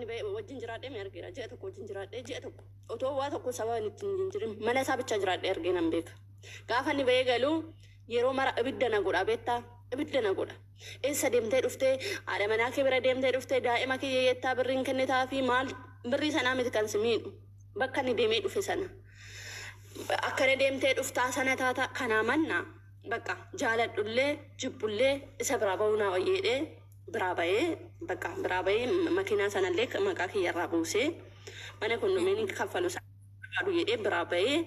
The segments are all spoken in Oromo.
inni ba'e wajjin jiraadhee mi argeera. Ji'a tokko wajjin jiraadhee, ji'a tokko otoo waa tokko sababa inni ittiin hin jirin mana isaa bicha jiraadhee argee nan beeka. Gaafa inni ba'ee galu yeroo mara ibidda na godha, beektaa, ibidda na godha. Eessa deemtee dhuftee? Haadha manaa kee bira deemtee dhuftee? Daa'ima kiyya jettaa birriin kennitaa fi maal? Birrii sanaa miti kan si miidhu, bakka inni deemee dhufe sana. Akkana deemtee dhuftaa sana taata. Kanaa manna bakka jaaladhullee jibbullee isa biraa bahuu naa wayyeedhee biraa bahee, bakka biraa bahee makiinaa sanallee maqaa kiyyarraa buusee, mana kondomeenii kaffalu sana barbaadu jedhee biraa bahee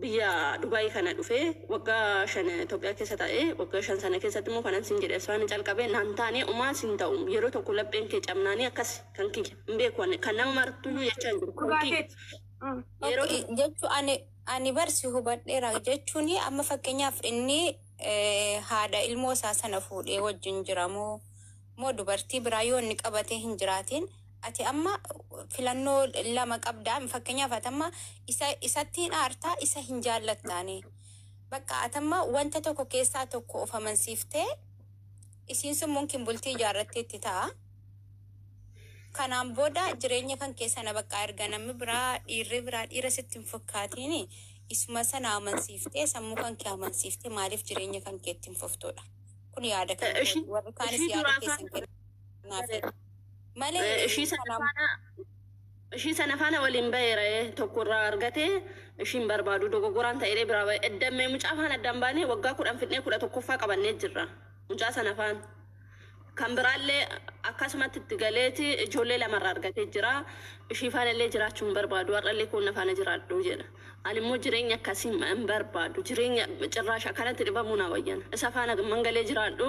biyya Dubaayii kana dhufee waggaa 5 Itoophiyaa keessa taa'ee, waggaa 5 sana keessatti immoo kanan siin jedhe asfaani calqabee naan taane. Umaa siin ta'u, yeroo tokko lapheen kee cabnaanii akkas. Kan kiyya hin beeku ani, kan nama martuyyuu jechaa hin jiru, kan Dhugaa kiyya keeti. Yeroo Okay, tokko jechuun ani barsi hubadheera jechuun amma fakkeenyaaf inni haadha ilmoo isaa sana fuudhee wajjin jira moo dubartii biraa yoo inni qabatee hin jiraatin, ati amma filannoo lama qabdaa. Fakkeenyaaf ati amma isa isatti hin aartaa, isa hin jaallattaani. Bakka ati amma wanta tokko keessaa tokko of amansiiftee, isiin sun mumkin bultii ijaarratteetti ta'a. Kanaan booda jireenya kan keessa bakka erga namni biraa, dhiirri biraa dhiira sitti hin fakkaatiin, isuma sana amansiiftee, sammuu kan kee amansiiftee, maaliif jireenya kan kee ittiin fuftuudha? Kun yaada kan Ishii kooti. Warri kaanis ishii yaada duraa keessan faana kennaaf malee ishii sana kanaan faana, ishii sana faana waliin baheera. Tokko irraa argatee ishiin barbaadu dogoggoraan ta'ee biraa bahe. Eddammee mucaa faana addaan baanee waggaa 10 fidnee 11ffaa qabannee jirra mucaa sana faana. Kan biraallee akkasumatti itti galeeti ijoollee lamarraa argatee jira. Ishii faana illee jiraachuu hin barbaadu. Har'allee koonna faana jiraadhu jedha. Ani immoo jireenya akkasii hin barbaadu. Jireenya cirraasha akkanatti dhibamuu naa wayyana. Isa faana mangalee jiraadhu,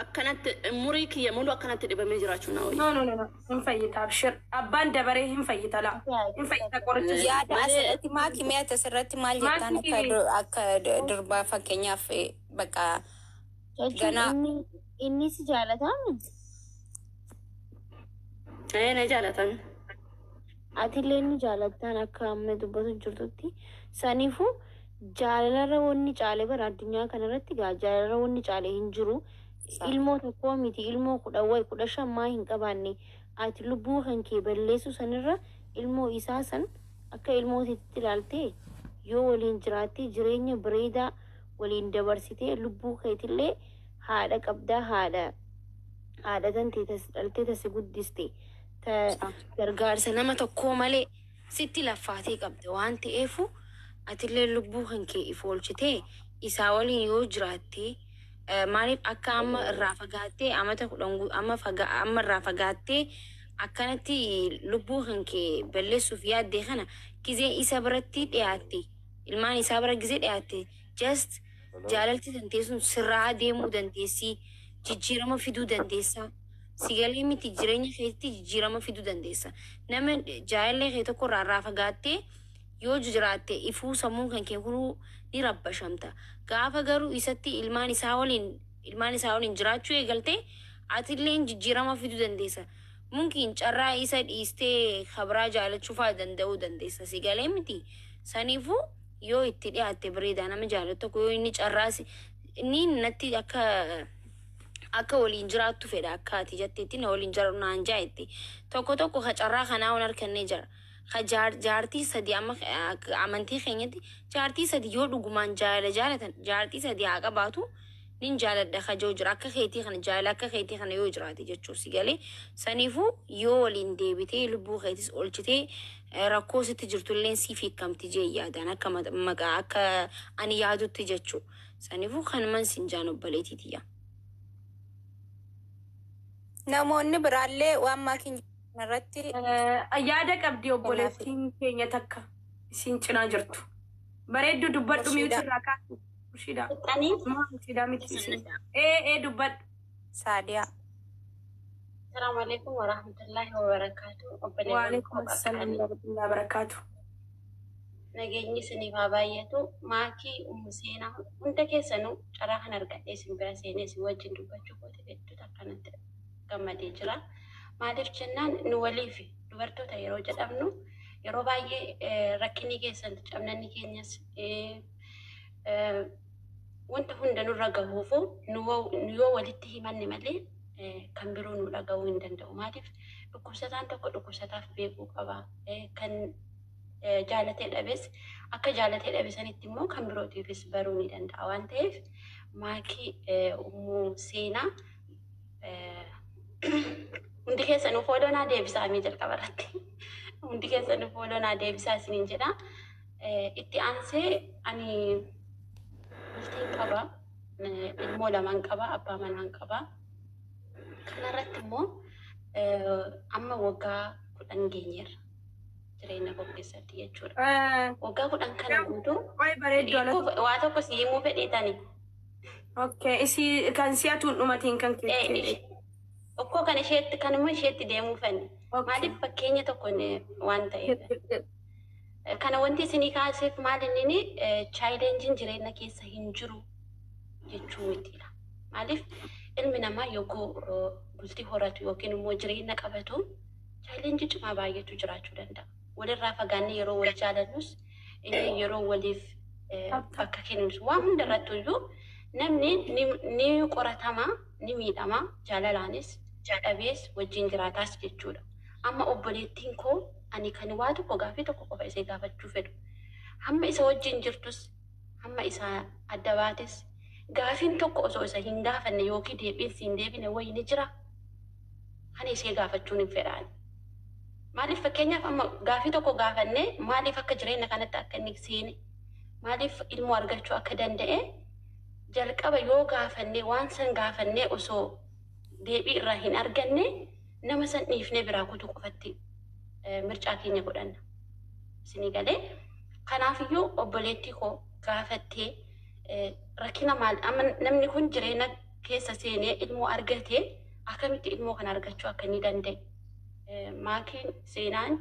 akkanatti umurii kiyya mulu akkanatti dhibamee jiraachuu naa wayya. No, no, no, no. Hin fayyita, abshir. Abbaan dabaree hin fayyita laa. Hin fayyita, qoricha si. Yaada Malee asirratti maaki mi'aata asirratti maal jettaan akka Maaki akka durbaa fakkeenyaaf bakka Jechuun ganaa inni si jaalatamu? Ee, na jaalatan. Atillee inni jaalattaan akka amma dubbatu jirtutti. Saniifuu jaalalarra wanni caale bara addunyaa kanarratti gaa jaalalarra wanni caale hin jiru. Ilmoo tokkoo miti, ilmoo 10 wayi 15 maa hin qabaanne, ati lubbuu kan kee balleessu sanirra ilmoo isaa san akka ilmoo isiitti ilaaltee yoo waliin jiraattee, jireenya bareedaa waliin dabarsitee, lubbuu keetillee haadha qabdaa, haadha tantee tas dhaltee tasi guddiste, ta gargaarsa nama tokkoo malee sitti laffaatee qabda waan ta'eefu, atillee lubbuu kan kee if oolchitee isaa waliin yoo jiraatte, maaliif akka amma irraa fagaattee amata 10 amma irraa fagaattee akkanatti lubbuu kan kee balleessuuf yaaddee? Kana gizee isa biratti dhiyaatte, ilmaan isaa bira gizee dhiyaatte, just jaalalti tantee sun sirraa deemuu dandeessi, jijjiirama fiduu dandeessa. Sigalee miti, jireenya keetti jijjiirama fiduu dandeessa. Nama jaalallee kee tokko irraa fagaattee yoo jiraatte, ifuu sammuun kan kee kunuu ni rabbashamta. Gaafa garuu isatti ilmaan isaa waliin jiraachuu eegalte, atilleen jijjiirama fiduu dandeessa. Mumkin carraa isa dhiistee kabraa jaalachuu fa'aa danda'uu dandeessa. Sigalee miti, saniifuu yoo itti dhiyaatte bareedaa. Nama jaalatu tokko yoo inni carraa inni natti akka waliin jiraattu fedha, akka ati jetteetti na waliin jiraatu naan jaayetti, tokko tokko ka carraa kanaa waan harkannee jira. Ka jaartii sadi, amma akka amantii keenyatti jaartii sadi yoo dhugumaan jaalala jaalatan, jaartii sadi haa qabaatu, nin jaaladha ka jiru jira. Akka keetii kana, jaalala akka keetii kana yoo jiraate jechuu, si galee? Saniifuu yoo waliin deebitee lubbuu keetis oolchitee, rakkoo sitti jirtullee siif hiikamti jee yaadaan, akka maqaa akka ani yaadutti jechuu. Saniifuu kanuman sin jaan, obboleetii tiyya. Namoonni biraallee waan maakiin irratti Yaada qabdi obboleettiin keenya takka isiin cinaa jirtu. Bareedduu, dubbadhu. Murshiidaa. Mute irraa kaasi. Murshiidaa. Ani Maa murshiidaa miti isiin. Ee ee, dubbadhu. Saadiyaa. Assalamu alaikum warahmatullahi wabarakatuh. Obboleewwan Waalaikum koo assalam qaqqaalii. warahmatullahi wabarakaatu. Nageenyi isiniif haa baay'atu. Maakii, Ummu Seenaa, hunda keessanuu carraa kan argadhee isin bira seenee isin wajjin dubbachuu kooti hedduutu akkanatti gammadee jira. Maaliif jennaan, nu waliif dubartoota yeroo jedhamnu yeroo baay'ee rakkinni keessan, cabnanni keenyas, wanta hunda nurra gahuufu nu yoo walitti himanne malee kan biroo nu dhagahuu hin danda'u. Maaliif Dhukkubsataan tokko dhukkubsataaf beekuu qaba. Kan jaalatee dhabes akka jaalatee dhabe sanitti immoo kan birootiifis baruu ni danda'a waan ta'eef, Maakii, Ummuu Seenaa, hundi keessanuu follow naa deebisaa mee jalqaba irratti. Hundi keessanuu follow naa deebisaa isiniin jedha. Itti aansee ani bultiin qaba. Ilmoo lamaan qaba. Abbaa manaan qaba. Kanarratti immoo amma waggaa 10 geenyeerra jireenya koo keessatti jechuudha. Waggaa 10 kana guutuu Waa'ee bareedduu alatti. Waa tokko si himuu fedheetani. Okay, isii kan si'atuun dhumatiin kan keetti. Okkoo kan isheetti kan immoo isheetti deemuu fedhe. Maaliif fakkeenya tokko waan ta'eef. Kana wanti isinii kaaseef maal inni challengeiin jireenya keessa hin jiru jechuu mitiidha. Maaliif ilmi namaa yogguu bultii horatu yookiin immoo jireenya qabatu challenge cimaa baay'eetu jiraachuu danda'a. Walirraa fagaannee yeroo wal jaalannus, yeroo waliif bakka kennus, waan hundarratti iyyuu namni ni qoratama, ni miidhama, jaalalaanis dhabees wajjin jiraataas jechuudha. Amma obboleettiin koo ani kan waa tokko gaafii tokko qofa isee gaafachuu fedhu. Hamma isa wajjin jirtus, hamma isa adda baates, gaafiin tokko osoo isa hin gaafanne yookiin deebiin siin deebine wayi ni jira. Kana ishee gaafachuun hin fedhaan. Maaliif fakkeenyaaf amma gaafii tokko gaafannee maaliif akka jireenya kanatti akka inni seene, maaliif ilmoo argachuu akka danda'e jalqaba yoo gaafannee, waan san gaafannee osoo deebii irraa hin arganne, nama san dhiifnee biraa kutuu qofatti mircaa keenya godhanna. Isinii galee? Kanaafiyyuu obboleettii koo gaafattee rakkina maal amma namni kun jireenya keessa seenee ilmoo argatee akkamitti ilmoo kana argachuu akka inni danda'e. Maakiin, Seenaan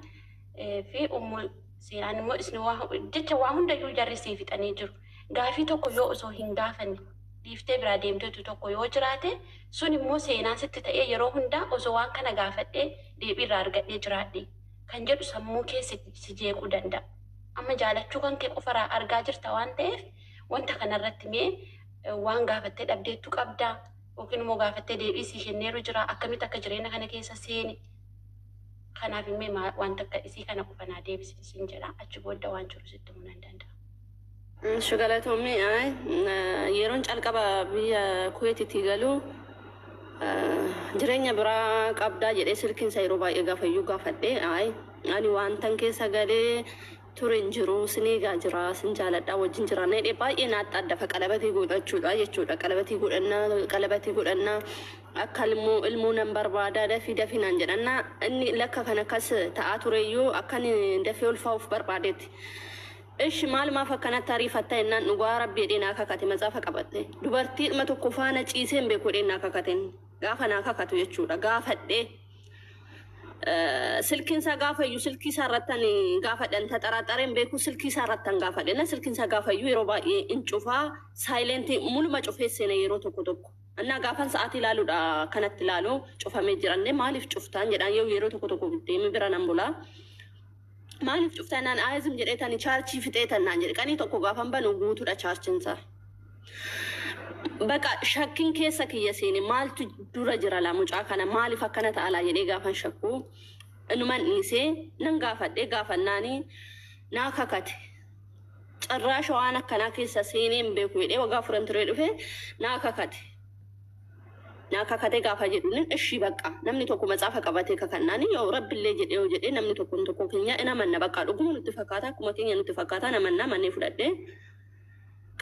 fi Ummu Seenaan immoo isin waa jecha waa hundayyuu jarri sii fixanii jiru. Gaafii tokko yoo osoo hin gaafanne dhiiftee biraa deemtetu tokko yoo jiraate, sun immoo seenaa sitti ta'ee yeroo hundaa osoo waan kana gaafadhee deebii irraa argadhee jiraadhe kan jedhu sammuu keessa si jeequu danda'a. Amma jaalachuu kan kee qofarraa argaa jirta waan ta'eef, wanta kanarratti mee waan gaafattee dhabdeettu qabdaa yookiin immoo gaafattee deebii sii kenneeru jira, akkamitti akka jireenya kana keessa seeni. Kanaaf immoo wanta akka isii kana qofa naa deebisisin jedha, achi booda waan jiru sitti himuu nan danda'a. Galatoomii, yeroon calqaba biyya Kuweetitti galuu jireenya biraa qabdaa jedhee silkiinsa yeroo baay'ee gaafayyuu gaafadhee, ani wantan keessa galee ture hin jiru, sin eegaa jira, sin jaaladhaa, wajjin jira jedhee baay'ee naatti addafa qalabatii godhachuudha jechuudha. Qalabatii godhannaa, qalabatii godhannaa, akka ilmoo ilmoo nan barbaadaa, dafii dafii naan jedhannaa, inni lakka kan akkas ta'aa tureyyuu akka inni dafee ulfaa'uuf barbaadeetti. Ishi maalumaaf akkanatti ariifatta jennaan, dhugaa rabbi jedhee naa kakate, matsaafa qabatte. Dubartii ilma tokko faana ciisee hin beeku jedhee naa kakateen gaafa naa kakatu jechuudha gaafadhee. Silkiin isaa gaafa iyyuu silkii isaa irratti gaafadhan taxaraxareen beeku, silkii isaa irratti gaafadhe na silkiin isaa gaafa iyyuu yeroo baay'ee in cufaa, silent muluma cufee seena yeroo tokko tokko. Annaa gaafan sa'aatii ilaaluudha kanatti ilaalu cufamee jiranne, maaliif cuftaan jedhaan, yoo yeroo tokko tokko deemee bira nan bulaa. Maaliif cuftaan naan aayizim jedhee tani chaarchii fixee tannaan jedhe, qanii tokko gaafan banu guutuudha chaarchiinsaa. Baqa shakkiin keessa kiyya seene, maaltu dura jira laa, mucaa kana maaliif akkana ta'a laa jedhee gaafan shakkuu inuman dhiisee nan gaafadhee, gaafannaanii naa kakate. Carraasha waan akkanaa keessa seenee hin beeku jedhee waggaa 4 turee dhufe naa kakate. Naa kakate gaafa jedhu, ishii bakka namni tokko matsaafa qabatee kakannaani yoo rabbillee jedhee yoo jedhee namni tokko tokko keenya ina manna, bakka dhuguma nutti fakkaata, akkuma keenya nutti fakkaata, namannaa mannee fudhadhee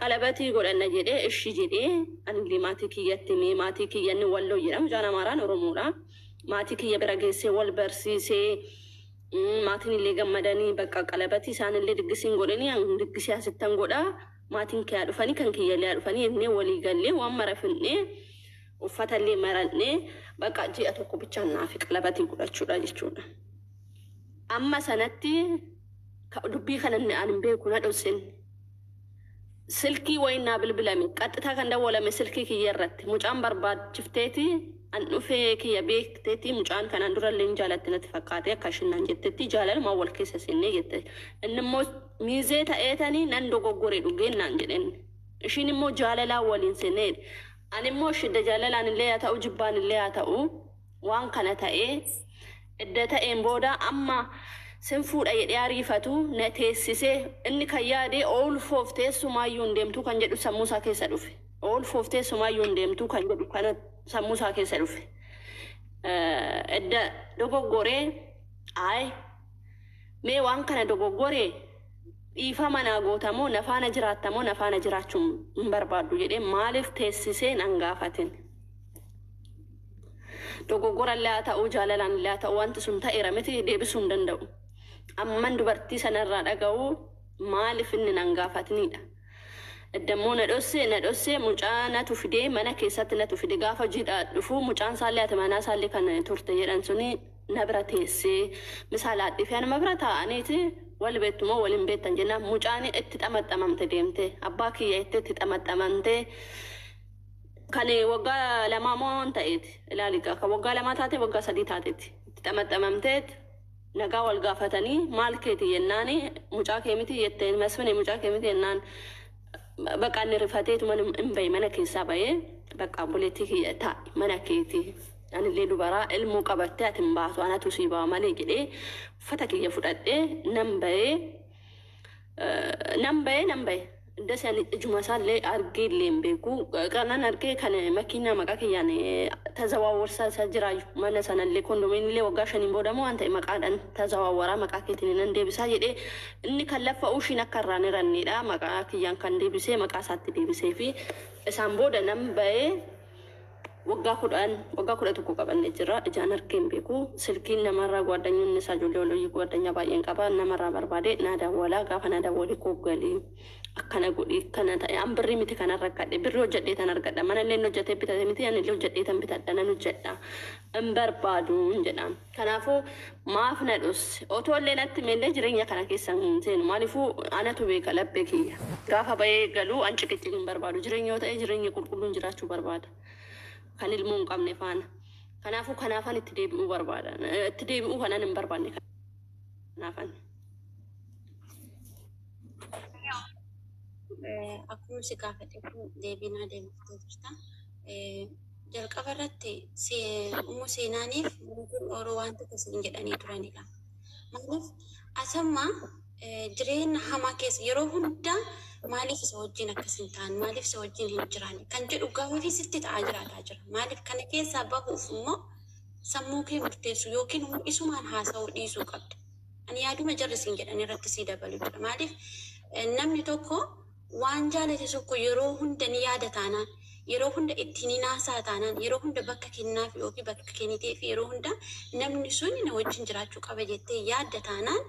qalabatii godhanna jedhee, ishii jedhee anillee maatii kiyyatti mee maatii kiyyanni Walloo jedha, mucaan Amaaraan Oromoodha. Maatii kiyya bira geessee wal barsiisee, maatiin illee gammadanii bakka qalabatii isaanillee diggisiin godhanii, diggisii asittan godhaa, maatiin kiyyaa dhufanii kan kiyyallee dhufanii jennee walii gallee, waan mara finnee, uffatallee marannee, bakka ji'a tokko bichaan naafi qalabatii godhachuudha jechuudha. Amma sanatti dubbii kana inni ani hin beeku na dhoksin. Silkii wayin naa bilbilame, qaxxitaa kan dawwalame silkii kiyya irratti mucaan barbaachifteeti an dhufee kiyya beekteeti, mucaan kanaan durallee hin jaalatti natti fakkaate, akka ishiin naan jettetti jaalalumaan wal keessa seennee jette. Inni immoo miizee ta'eetanii nan dogoggore dhugeen naan jedhen. Ishiin immoo jaalalaan waliin seennee, ani immoo shidda jaalalaan illee haa ta'u, jibbaan illee haa ta'u, waan kana ta'ee Edda ta'een booda amma sin fuudha jedhee ariifatu na teessisee inni kan yaade oolfoof teessumaayyuu hin deemtuu kan jedhu sammuu isaa keessa dhufe. Oolfoof teessumaayyuu hin deemtuu kan jedhu kana sammuu isaa keessa dhufe. Edda dogoggoree ayi mee waan kana dogoggoree dhiifama naa gootamoo na faana jiraattamoo na faana jiraachuu hin barbaaddu jedhee maaliif teessisee nan gaafatin. Dogoggorallee haa ta'uu jaalalaan haa ta'uu wanti sun ta'eera miti deebisuu hin danda'u. Amman dubartii sanarraa dhaga'u maaliif inni nan gaafatinidha. Dammoo na dhossee mucaa natu fidee mana keessatti natu fide. Gaafa hojiidhaa dhufu mucaan isaallee ati manaa isaallee kan turte jedhan suni na bira teessee misaala fi anuma bira taa'aniiti wal beektumoo waliin beektan jennaan mucaan itti xamaxamamte deemte abbaa kiyya itti xamaxamamte. Kan waggaa 2 moo waan ta'eeti ilaali, kan waggaa 2 taate, waggaa 3 taateeti itti xamaxamamteet nagaa wal gaafatanii maal keeti jennaani mucaa kee miti jetteen masfine mucaa kee miti jennaan bakka inni rifateetu mana hin bahe, mana keessaa bahee bakka obboleettii kiyya taa'i mana keeti anillee dubaraa ilmoo qabattee ati hin baatu anatu sii ba'a malee jedhee uffata kiyya fudhadhee nan bahee, nan bahee, nan bahee. Dasi ijuma isaallee argee illee hin beeku. Kanan argee kan makiinaa maqaa kiyyaan tazawaawwarsaa isaa jiraayu mana sanallee kondominiillee waggaa 5n booda moo waan ta'e maqaadhaan tazawaawaraa maqaa keetiin nan deebisaa jedhee inni kan lafa ushiin akka irraan hiranneedha maqaa kiyyaan kan deebisee maqaa isaatti deebisee fi isaan booda nan bahee. Waggaa 10, waggaa 11 qabannee jira. Ijaan argee hin beeku. Silkiin namarraa gwaaddanyoonni isaa ijoollee waloyyii gwaddanya baay'een qaba. Namarraa barbaade naa dawwalaa. Gaafa na dawwale koo galii akkana godhi akkana ta'e an birrii miti kanan rakkadhe, birrii hojjedhee tan argadha. Mana illee hojjetee bitate miti, ani illee hojjedhee tan bitadha, nan hojjedha, hin barbaadu hin jedhaan. Kanaafuu maaf na dhosse? Otoo illee natti meellee jireenya kana keessa hin seenu. Maaliifuu anatu beeka laphee kiyya. Gaafa bahee galuu an ciqicciq hin barbaadu. Jireenya yoo ta'e jireenya qulqulluun jiraachuu barbaada. Kan ilmoo hin qabne faana. Kanaafuu kanaafan itti deebi'uu barbaada. Itti deebi'uu kanan hin barbaanne kanaafan. Akkuma si gaafadhe kun deebii naa deebiftee jirta. Jalqaba irratti Ummu Seenaaniif mootiin Ooroo waan tokko siin jedhanii turanidha. Maaliif asamma jireenya hamaa keessa yeroo hundaa maaliif isa wajjin akkas hin taane, maaliif isa wajjin hin jiraanne kan jedhu gaafii sitti ta'aa jiraataa jira. Maaliif kana keessaa bahuuf immoo sammuu kee murteessu yookiin immoo isumaan haasa'uu dhiisuu qabda. Ani yaaduma jarri siin jedhan irratti sii dabalu jira. Maaliif namni tokko waan jaalate tokko yeroo hunda ni yaada taanaan, yeroo hunda ittiin ni naasaa taanaan, yeroo hunda bakka kennaaf yookiin bakka kenniteef, yeroo hunda namni sun na wajjin jiraachuu qaba jettee yaadda taanaan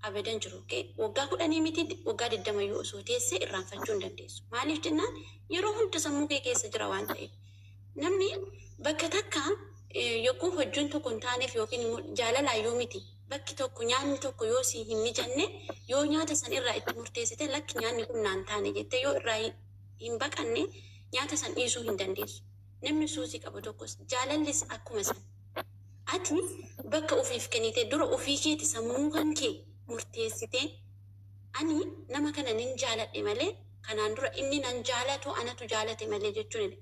abadan jiru. Waggaa 10 miti, waggaa 20 yoo osoo teessee irraanfachuu hin dandeessu. Maaliif jennaan yeroo hunda sammuu kee keessa jira waan ta'eef. Namni bakka takka yogguu hojiin tokko hin taaneef yookiin immoo jaalalaan yoo miti bakki tokko nyaanni tokko yoo si hin mijanne, yoo nyaata san irraa itti murteessite lakki nyaanni kun naan taane jettee yoo irraa hin baqanne nyaata san dhiisuu hin dandeessu. Namni suusii qabu tokkos jaalallis akkuma san. Ati bakka ofiif kennite dura ofii keeti sammuu kan kee murteessitee ani nama kana nin jaaladhe malee kanaan dura inni nan jaalatu anatu jaalate malee jechuun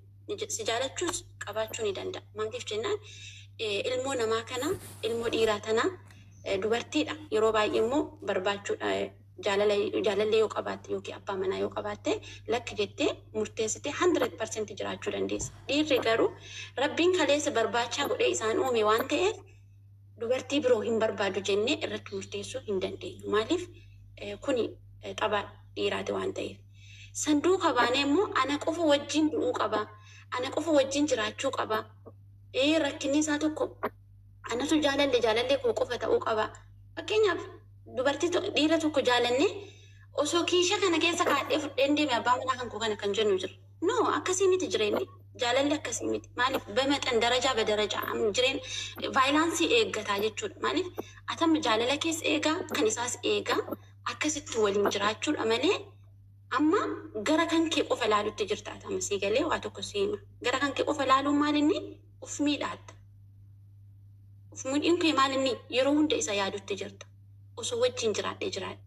si jaalachuus qabaachuu ni danda'a. Maaliif jennaan ilmoo namaa kana, ilmoo dhiiraa tana, dubartiidha. Yeroo baay'ee immoo barbaachuudha jaalala jaalallee yoo qabaatte yookiin abbaa manaa yoo qabaatte lakki jettee murteessitee 100% jiraachuu dandeessa. Dhiirri garuu rabbiin kaleessa barbaachaa godhee isaan uume waan ta'eef dubartii biroo hin barbaadu jennee irratti murteessuu hin dandeenyu. Maaliif kuni tapha dhiiraati waan ta'eef. Sanduuqa baanee immoo ana qofa wajjin du'uu qaba. Ana qofa wajjin jiraachuu qaba. Rakkinni isaa tokko anatu jaalalle jaalallee koo qofa ta'uu qaba. Fakkeenyaaf dubartii dhiira tokko jaalannee osoo kiisha kana keessa kaadhee fudheen deeme abbaa manaa kan koo kana kan jennu jira. No, akkasii miti jireenyi. Jaalalli akkasii miti. Maaliif በመጠን ደረጃ በደረጃ jireen vaayiilaansii eeggataa jechuudha. Maaliif atamma jaalala keessa eegaa kan isaas eegaa akkasitti waliin jiraachuudha malee amma gara kan kee qofa laalutti jirta atama sii galee waa tokko sii hima. Gara kan kee qofa laaluun maal inni uf miidhaatta. Uf miidhuun kee maal inni yeroo hunda isa yaadutti jirta. Osoo wajjin jiraadhee jiraadhe.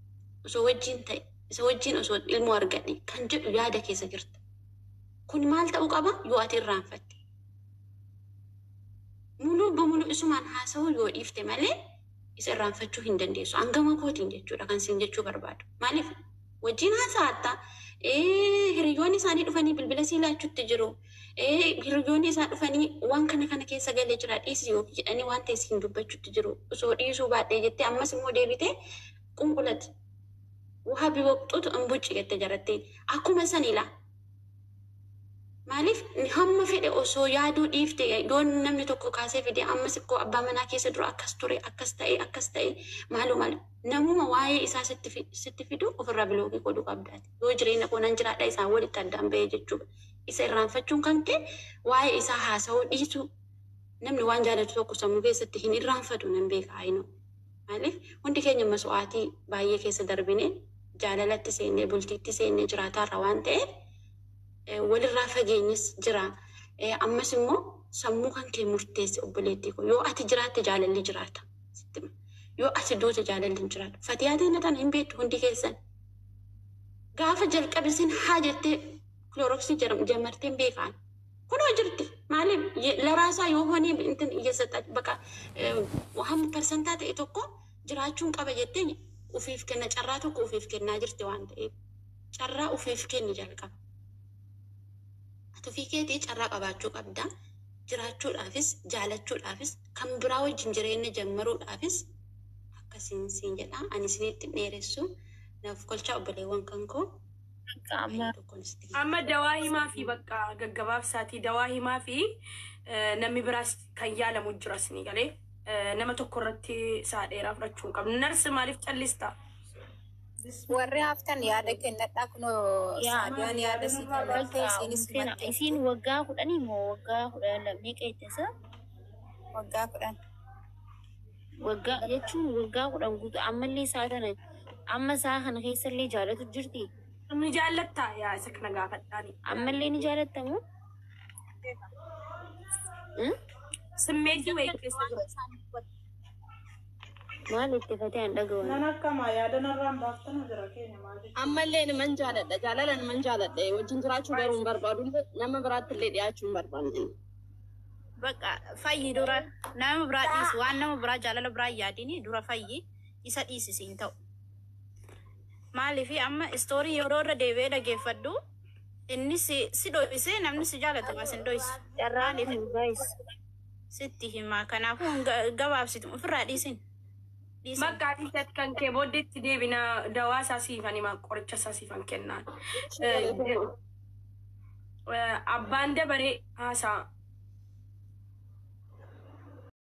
Osoo wajjin ta'e isa wajjin osoo ilmoo argadhe kan jedhu yaada keessa jirta. Kun maal ta'uu qaba yoo ati irraanfatte? ሙሉ በሙሉ isumaan haasa'uu yoo dhiifte malee isa irraanfachuu hin dandeessu. Hangama kootiin jechuudha kan siin jechuu barbaadu. Maaliif wajjin haasa'atta, hiriyoonni isaanii dhufanii bilbila sii laachuutti jiru. Hiriyoonni isaa dhufanii waan kana kana keessa galee jira, dhiisi yookiin jedhanii waan ta'e siin dubbachuutti jiru. Osoo dhiisuu baadhee jettee ammas immoo deebitee qunqulati. ውሃ ቢወቅጡት እምቦጭ jette jarattiin akkuma sanila. Maaliif hamma fedhe osoo yaaduu dhiifte, yoo namni tokko kaasee fide ammas ikkoo abbaa manaa keessa dura akkas ture, akkas ta'e, akkas ta'e, maaloo maal, namuma waa'ee isaa sitti fidu ofirraa block godhuu qabdaati. Yoo jireenya koo nan jiraadha isaan walitti addaan bahee jechuudha. Isa irraanfachuun kan ka'e waa'ee isaa haasa'uu dhiisuu, namni waan jaalatu tokko sammuu keessatti hin irraanfatu, nan beeka ayinoo. Maaliif hundi keenya mas'aatii baay'ee keessa darbine jaalalatti seennee bultiitti seennee jiraataarra waan ta'eef walirraa fageenyis jira. Ammas immoo sammuu kan kee murteessi, obboleettii koo. Yoo ati jiraatte jaalalli jiraata. Sitti hima. Yoo ati duute jaalalli hin jiraatu. Fatiyaa teenya tana hin beektu hundi keessan. Gaafa jalqabisiin haa jettee kilooroksii ጀመርቴን beekaan. Kunoo jirti. Maaliif ለራሷ የሆነ እንትን እየሰጠች በቃ hamma parsantaa ta'e tokko jiraachuun qaba jettee ufiif kenna, carraa tokko ufiif kennaa jirti waan ta'eef carraa ufiif kenni jalqaba. Ati ofii keetii carraa qabaachuu qabda. Jiraachuudhaafis, jaalachuudhaafis, kan biraa wajjin jireenya jammaruudhaafis akkasiin siin jedha. Ani isinitti hin dheeressu. Naaf kolchaa, obboleewwan kan koo. Amma Tokkoon sitti Amma dawaa himaa fi bakka gaggabaabsaatii dawaa himaa fi namni biraas kan yaalamu jiras ni galee nama tokko irratti isaa dheeraa fudhachuu hin qabnu. Narsi, maaliif callista? Warri haftan yaada kennadhaa, kunoo. Yaa Saadiyaan yaada sii kennatte, isiinis himatte. Isiin waggaa 10 moo waggaa 12 meeqa jettisa? Waggaa 10. Waggaa jechuun waggaa 10 guutuu ammallee isaa kana amma isaa kana keessallee jaalatu jirti. Ni jaallattaa yaa isa kana gaafadhaani. Ammallee ni jaalattamu? Simmeetii wayii keessa jira. Maal itti fatee an dhaga'u? Nan akkama yaada narraan baaftanu jira keenya maal jechuudha. Ammallee niman jaaladha. Jaalala niman jaaladha. Wajjin jiraachuu garuu hin barbaadu. Nama biraatti illee dhiyaachuu hin barbaanne. Bakka fayyi, dura nama biraa dhiisi, waan nama biraa jaalala biraa hin yaadini, dura fayyi, isa dhiisisi hin ta'u. Maaliif amma story yeroo irra deebi'ee dhageeffadhu inni si dho'isee, namni si jaalatu as hin dho'isu. Carraa kun guys. Sitti hima, kanaafuu gabaabsitu ofirraa dhiisin. Dhiisin. Bakka ati kan kee booddeetti deebina, dawaa isaa siifan himaa, qoricha isaa siifan kennaan. Abbaan dabaree haasaa.